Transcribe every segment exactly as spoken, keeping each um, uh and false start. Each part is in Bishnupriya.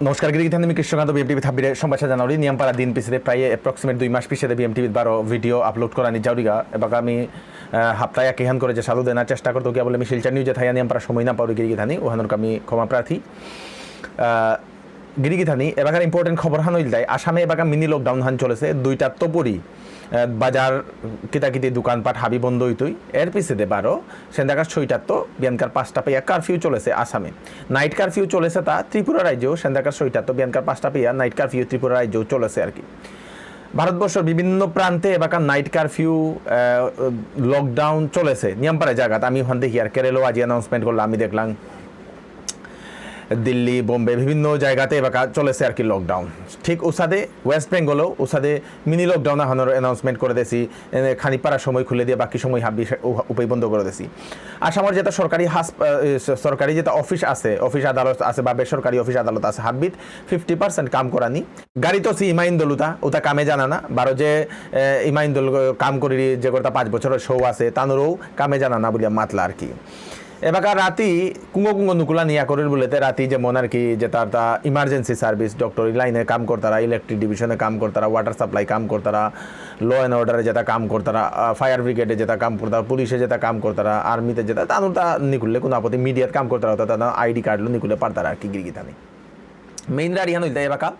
নমস্কার, গিরি গিথানি, আমি কৃষ্ণকান্ত, বিএমটিভি থাপিরে সম্ভাষা জানাউরি। নিয়াম পারা দিন পিছেদে প্রায় approximate দুই মাস পিছেদে বিএমটিভি বারো ভিডিও আপলোড করানি যাউরিগা। এবাকা আমি, আহ, হাপ্তায় একেহান করে যে সাধু দেনা চেষ্টা করতো, কিয়া বুলে আমি শিলচর নিউজে থাইয়া নিয়াম পারা সময় না পাউরি গিরি গিথানি, ওহানর আমি ক্ষমা প্রার্থী। আহ, গিরি গিথানি, এবাকার ইম্পর্টেন্ট খবর হান ইলতাই, আসামে এবাকা মিনি লকডাউন হান চলেছে, দুইটা তো পরি, আহ, বাজার, কিতা কিতি দোকানপাট হাবি বন্ধ হইতই। এর পিছেদে বারো, সেন্দাকার ছয়টাত্ত বিয়ানকার পাঁচটা পেয়া কারফিউ চলেছে আসামে। নাইট কারফিউ চলেছে তা ত্রিপুরা রাজ্যেও, সেন্দাকার ছয়টাত্ত বিয়ানকার পাঁচটা পেয়া নাইট কারফিউ ত্রিপুরা রাজ্যেও চলেছে আর কি। ভারতবর্ষর বিভিন্ন প্রান্তে এবাকা নাইট কারফিউ, আহ, লকডাউন চলেছে। নিয়াম পারা জাগাত আমি ওখান দেখি আর কেরলেও আজি অ্যানাউন্সমেন্ট করলো, আমি দেখলাম। দিল্লি, বোম্বে, বিভিন্ন জায়গাতে এবাকা চলেছে আর কি লকডাউন। ঠিক উসাদে ওয়েস্ট বেঙ্গলও উসাদে মিনি লকডাউন আহানোর অ্যানাউন্সমেন্ট করে দেছি। এনে খানি পারা সময় খুলে দিয়ে বাকি সময় হাব্বি সে-, উহা-, উপায় বন্ধ করে দেছি। আসামর যেটা সরকারি হাস-, আহ, এ, স-, সরকারি যেটা অফিস আছে, অফিস আদালত আছে বা বেসরকারি অফিস আদালত আছে, হাব্বিত ফিফটি পার্সেন্ট কাম করানি। গাড়ি তো সি ইমা ইন্দল উতা, উতা কামে জানা না, বারো যে, এ, ইমা ইন্দল কাম করি যে করতা পাঁচ বছরের শো আছে, তানুরও কামে জানা না বলিয়া মাতলা আর কি। এবাকা রাতি কুঙ্গ কুঙ্গ নুকুলা নিয়া করির বুলেতে রাতি যেমন আর কি, যে তার তা ইমার্জেন্সি সার্ভিস, ডক্টর লাইনে কাম করতারা, ইলেকট্রিক ডিভিশনে কাম করতারা, ওয়াটার সাপ্লাই কাম করতারা, ল অ্যান্ড অর্ডারে যেটা কাম করতারা, আহ, ফায়ার ব্রিগেডে যেটা কাম করতারা, পুলিশে যেটা কাম করতারা, আর্মিতে যেটা, তানুর তা নিকুললে কোনো আপত্তি, মিডিয়াত কাম করতারা, তা তার আইডি কার্ড লো নিকুলে পারতারা আর কি গিরি গিথানি। মেইন রাড়ি হান হইতে এবাকা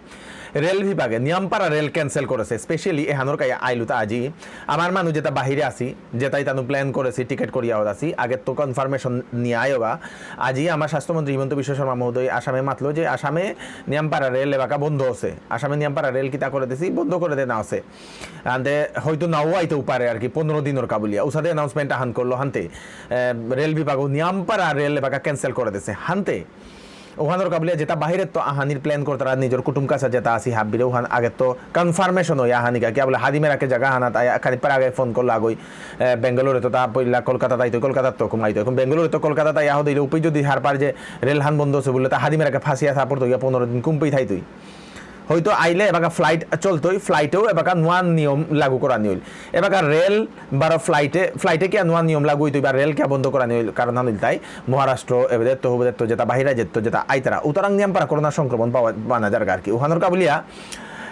রেল বিভাগে নিয়ামপারা রেল ক্যান্সেল করেছে, স্পেশালি এহানোর কাই আইলুতা আজি। আমার মানুষ যেটা বাহিরে আসি, যেটাই তানু প্ল্যান করেছি, টিকিট করিয়া আসি, আগে তো কনফার্মেশন নিয়ে আয়োগা। আজি আমার স্বাস্থ্যমন্ত্রী হিমন্ত বিশ্ব শর্মা মহোদয় আসামে মাতলো যে আসামে নিয়ামপারা রেল এবাকা বন্ধ আছে। আসামে নিয়ামপারা রেল কিতা করে দিছি, বন্ধ করে দেনা আছে। আন্দে হয়তো নাও আইতেও পারে আর কি, পনেরো দিনের কাবুলিয়া। উসাদে অ্যানাউন্সমেন্ট আহান করলো হানতে, এ, রেল বিভাগও নিয়ামপারা রেল এবাকা ক্যান্সেল করে দিছে হানতে। ওহানোর কাবুলিয়া যেটা বাহিরে তো আহানির প্ল্যান করতারা, নিজের কুটুম কাছা যেটা আসি হাব্বিরে ওহান আগে তো কনফার্মেশন হইয়া আহানিকা, কি বলে হাদিমের আগে জায়গা হানাত আয়া, খানি পারা আগে ফোন করলো আগই, এ, বেঙ্গালোরে তো তা পইলা কলকাতা তাই তো, কলকাতা তো কমাইতো। এখন বেঙ্গালোরে তো কলকাতা তাই আহ দিলে উপে যদি হারপার যে রেল হান বন্ধ আছে বলে তা হাদিমের আগে ফাঁসিয়া সাপোর্ট হইয়া পনেরো দিন কুম্পেই থাইতই। হয়তো আইলে এবাকা ফ্লাইট চলতই, ফ্লাইটেও এবাকা নোয়া নিয়ম লাগু করানি হইল। এবাকা রেল বারো ফ্লাইটে, ফ্লাইটে কিয়া নোয়া নিয়ম লাগু হইতই বা রেল কিয়া বন্ধ করানি হইল? কারণ হান হইল তাই মহারাষ্ট্র, এবেদে তো, এবেদে তো যেটা বাহিরা যেত, যেটা আইতারা, উতারাং নিয়ামপারা করোনা সংক্রমণ পাওয়া, পানা যারগা আর কি। ওহানোর কাবুলিয়া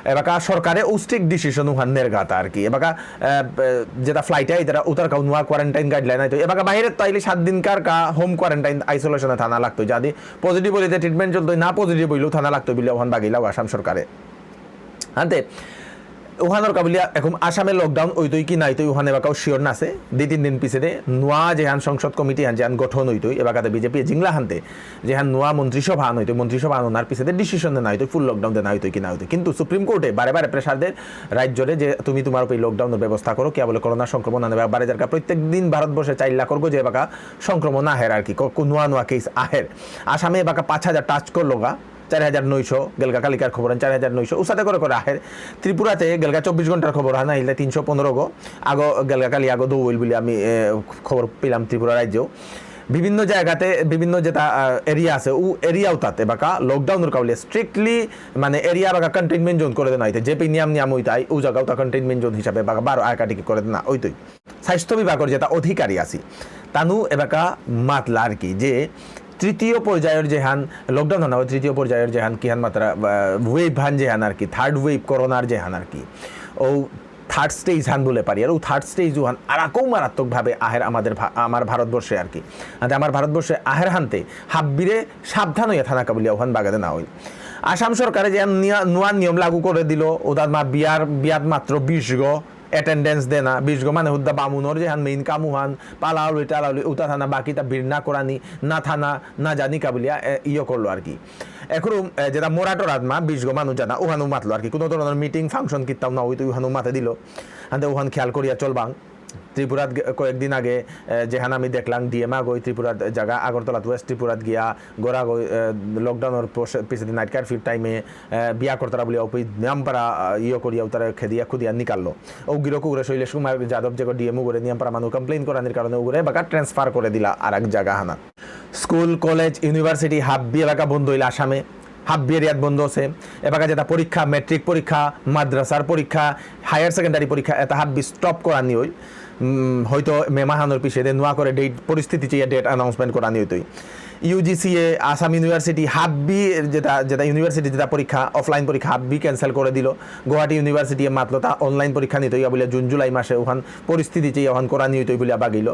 এবাকা সরকারে ও স্ট্রিক্ট ডিসিশন ওহান নেরগাতা আর কি। এবাকা, আহ, যেটা ফ্লাইটে আইতারা, উতার কাউ নোয়া কোয়ারেন্টাইন গাইডলাইন আইতো। এবাকা বাহিরে তো আইলে সাত দিনকার কা হোম কোয়ারেন্টাইন আইসোলেশনে থানা লাগতো। যদি পজিটিভ হইলে ট্রিটমেন্ট চলতো, না পজিটিভ হইলেও থানা লাগতো বলে ওহান বাগিলাও আসাম সরকারে। হানতে, ওহানোর কাবুলিয়া এখন আসামে লকডাউন হইতই কি নাইতই ওহানে এবাকাও শিওর নাছে। দুই তিন দিন পিছেদে নোয়া যেহান সংসদ কমিটি হান যেহান গঠন হইতই, এবাকাতে বিজেপি জিংলা হানতে, যেহান নোয়া মন্ত্রিসভা আন হইতই, মন্ত্রিসভা আন ওনার পিছেদে ডিসিশন দেনা হইতই, ফুল লকডাউন দেনা হইতই কি না হইতই। কিন্তু সুপ্রিম কোর্টে বারে বারে প্রেশার দের রাজ্যরে যে তুমি তোমার উপরে লকডাউনের ব্যবস্থা করো, কিয়া বলে করোনা সংক্রমণ আনে বারে যার প্রত্যেক দিন ভারতবর্ষে চার লাখ করবো যে এবাকা সংক্রমণ আহের আর কি, ক-, ক-, নোয়া নোয়া কেস আহের। আসামে এবাকা পাঁচ হাজার টাচ করলো গা, চার হাজার নয়শো, গেলগা কালিকার খবর, চার হাজার নয়শো, উসাতে করে করে আহের। ত্রিপুরাতে গেলগা চব্বিশ ঘন্টার খবর হান আহিলে তিনশো পনেরো গো, আগো গেলগা কালি আগো দৌল বুলি আমি, এ, খবর পেলাম ত্রিপুরা রাজ্যেও। বিভিন্ন জায়গাতে, বিভিন্ন যেটা, আহ, এরিয়া আছে, ও এরিয়াও তাতে বাকা লকডাউনের কাবুলিয়া স্ট্রিক্টলি মানে এরিয়া বাকা কন্টেইনমেন্ট জোন করে দেনা হইতে, যে পি নিয়াম নিয়াম হইতে আই, ও জায়গাও তা কন্টেইনমেন্ট জোন হিসাবে বাকা বারো আয়কাটিকে করে দেনা হইতই। স্বাস্থ্য বিভাগের যেটা অধিকারী আছি, তানু এবাকা মাতলা আর কি, যে তৃতীয় পর্যায়ের যেহান লকডাউন হান, তৃতীয় পর্যায়ের যেহান কিহান মাত্রা, আহ, ওয়েভ হান যেহান আর কি, থার্ড ওয়েভ করোনার যেহান আর কি, ও থার্ড স্টেজ হান বলে পারি। আর ও থার্ড স্টেজ ওহান আর আকৌ মারাত্মকভাবে আহের আমাদের ভা-, আমার ভারতবর্ষে আর কি। আনতে আমার ভারতবর্ষে আহের হানতে হাব্বিরে সাবধান হইয়া থানা কাবুলিয়া ওহান বাগাদে না হইল। আসাম সরকারে যে নিয়া-, নোয়া নিয়ম লাগু করে দিল, ওদার মা বিয়ার, বিয়াত মাত্র বিশ গো, অ্যাটেন্ডেন্স দেনা, বিশ গো মানে হুদ্দা বামুনর যেহান মেইন কাম উহান, পালাউলি টালাউলি উতা থানা, বাকিটা ভিড় না করানি, না থানা, না জানি কাবুলিয়া, এ, ইয়ে করলো আর কি। এখন, এ, যেটা মোরাটোর আত্মা, বিশ গো মানুষ জানা, উহানও মাতলো আর কি। কোনো ধরনের মিটিং, ফাংশন কিত্তাও না হইতো, উহানও মাতে দিল। হাতে উহান খেয়াল করিয়া চলবাং। ত্রিপুরাত গে-, কয়েকদিন আগে, এ, যেহান আমি দেখলাম, ডিএম আগই ত্রিপুরাত জায়গা, আগরতলাত ওয়েস্ট ত্রিপুরাত গিয়া, গোড়া গই, এ, লকডাউনের পশ-, পিছনে নাইট কারফিউর টাইমে, এ, বিয়া করতারা বলিয়া ওপি নিয়ামপারা, আ, ইয়ে করিয়া উতারা খেদিয়া খুদিয়া নিকাললো। ও গিরক উগরে শৈলেশ কুমার যাদব যে ডিএম উগরে নিয়ামপারা মানু কমপ্লেইন করানির কারণে উগরে বাকা ট্রান্সফার করে দিলা আর এক জায়গা হানা। স্কুল, কলেজ, ইউনিভার্সিটি হাব্বি এবাকা বন্ধ হইল আসামে, হাব্বি এরিয়াত বন্ধ আছে। এবাকা যেটা পরীক্ষা, ম্যাট্রিক পরীক্ষা, মাদ্রাসার পরীক্ষা, হায়ার সেকেন্ডারি পরীক্ষা, এটা হাব্বি স্টপ করানি হইল। উম, হয়তো মে মাহানোর পিছে দে নোয়া করে ডেট, পরিস্থিতি চেয়ে ডেট অ্যানাউন্সমেন্ট করানি হইতই। ইউজিসি এ আসাম ইউনিভার্সিটি হাব্বি যেটা, যেটা ইউনিভার্সিটি যেটা পরীক্ষা, অফলাইন পরীক্ষা হাব্বি ক্যান্সেল করে দিল। গুয়াহাটি ইউনিভার্সিটি এ মাতলো তা অনলাইন পরীক্ষা নিতই বুলিয়া জুন জুলাই মাসে ওখান পরিস্থিতি চেয়ে ওখান করা নিতই বুলিয়া বাগিল।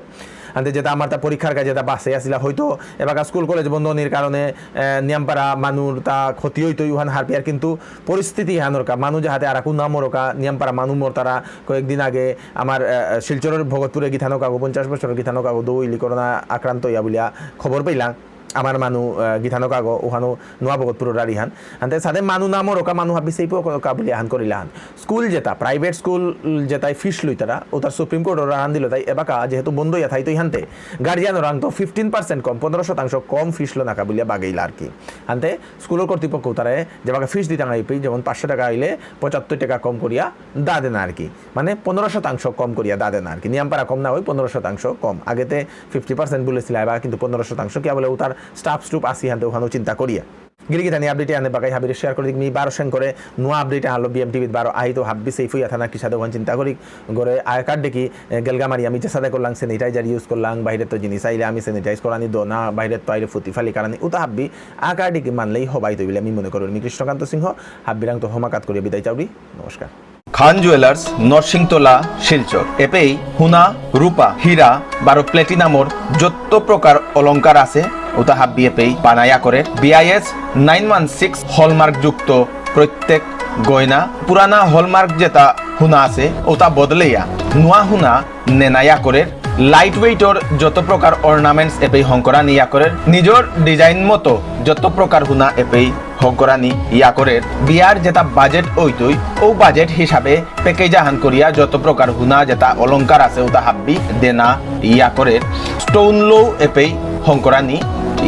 আনতে যেটা আমার তা পরীক্ষার কাজে যেটা বাসে আসিলা হয়তো এবাকা স্কুল কলেজ বন্ধ নির কারণে, এ, নিয়ামপারা মানুর তা ক্ষতি হইতই ওখান হারপিয়ার কিন্তু পরিস্থিতি হানরকা মানু যাহাতে আর আকু না মরকা নিয়ামপারা মানু মরতারা কয়েকদিন আগে আমার, এ, শিলচরের ভগতপুরে গিথানক আগো পঞ্চাশ বছরের গিথানক আগো দৌ ইলি করোনা আক্রান্ত ইয়া বুলিয়া খবর পেলাম। আমার মানু, এ, গিথানক আগো ওখানো নোয়া ভগতপুর রারি হান। আনতে সাদে মানু না মরকা মানু হাবি সেই পকা বুলিয়া হান করিলা হান। স্কুল যেটা, প্রাইভেট স্কুল যেটাই ফিস লইতারা, ওটার সুপ্রিম কোর্ট ওরা হান দিল তাই এবাকা যেহেতু বন্ধ ইয়া থাইতই হানতে, গার্জিয়ান ওরাং তো ফিফটিন পার্সেন্ট কম, পনেরো শতাংশ কম ফিস লো নাকা বুলিয়া বাগেইলা আর কি। হানতে স্কুলের কর্তৃপক্ষ তারা যেবাকা ফিস দিতাম আইপি, যেমন পাঁচশো টাকা আইলে পঁচাত্তর টাকা কম করিয়া দা দেনা আর কি। মানে পনেরো শতাংশ কম করিয়া দা দেনা আর কি। নিয়ামপারা কম না হই, পনেরো শতাংশ কম। আগেতে ফিফটি পার্সেন্ট বলেছিল, এবার কিন্তু পনেরো শতাংশ। কিয়া বুলে ওটার স্টাফ স্টুপ আসি হানতে ওখানেও চিন্তা করিয়া। গিরিগিথানি আপডেট আনে বাকাই হাবিরে শেয়ার করে দিক মি বারো সেন করে নোয়া আপডেট আনলো বিএম টিভিত বারো আহি তো হাব্বি সেফ হইয়া থানা কিসাদে ওখান চিন্তা করি। গরে আয় কার্ড দেখি, এ, গেলগা মারি আমি যেসাদে করলাম স্যানিটাইজার ইউজ করলাম, বাইরে তো জিনিস আইলে আমি স্যানিটাইজ করানি দো না, বাইরে তো আইলে ফুতি ফালি কারানি, উতা হাব্বি আ কার্ড দেখি মানলেই হবাই তো বলে আমি মনে করি। আমি কৃষ্ণকান্ত সিংহ, হাব্বিরাং তো হমাকাত করিয়া বিদায় চাউরি। নমস্কার। খান জুয়েলার্স, নরসিংতলা, শিলচর। এপেই হুনা, রূপা, হীরা, বারো প্লেটিনামর যত প্রকার অলংকার আছে, ওটা হাব্বি এপেই বানায়া করে। BIS nine one six hallmark যুক্ত প্রত্যেক গয়না, পুরানা হলমার্ক যেটা হুনা আছে, ওটা বদলেয়া নুয়া হুনা নেনা ইয়া করের। লাইট ওয়েটর যত প্রকার অর্নামেন্টস এপেই হংকরানি ইয়া করের। নিজর ডিজাইন মতো যত প্রকার হুনা এপেই হংকরানি ইয়া করের। বিয়ার যেটা বাজেট ওইতই, ও বাজেট হিসাবে প্যাকেজ আহান করিয়া যত প্রকার হুনা যেটা অলংকার আছে, ওটা হাব্বি দেনা ইয়া করের। স্টোন লো এপেই হংকরানি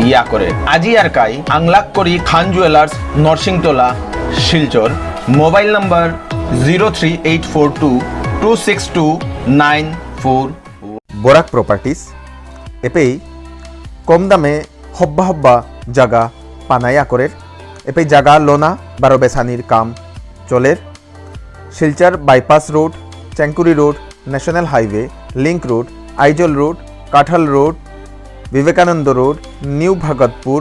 ইয়া করের। আজি আর কাই আংলাক করি Khan jewellers, Narsingtola, Silchar. Mobile number zero three eight four two two six two nine four. Barak properties এপেই কম দামে হব্বা হব্বা জাগা পানায়া করের। এপেই জাগা লোনা বারো বেসানির কাম চলের। Silchar bypass road, Chengkuri road, national highway, link road, Aizawl road, Kathal road, Vivekananda road, new Bhagatpur,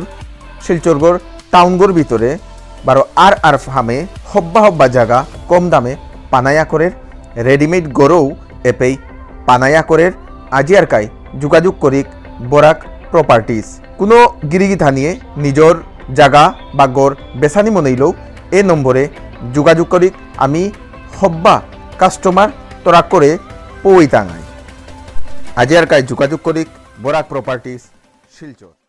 শিলচরগর টাউনগর ভিতরে বারো আর আর ফার্মে হব্বা হব্বা জাগা কম দামে পানায়া করের। রেডিমেড গরৌ এপেই পানায়া করের। আজি আর কাই যোগাযোগ করিক বরাক প্রপার্টিজ। কোনো গিরিগিথানিয়ে নিজর জাগা বা গর বেসানি মনেইলেও এ নম্বরে যোগাযোগ করিক। আমি হব্বা কাস্টমার তরাক করে পৌই তাঙাই। আজি আর কাই যোগাযোগ করিক বরাক প্রপার্টিজ, শিলচর।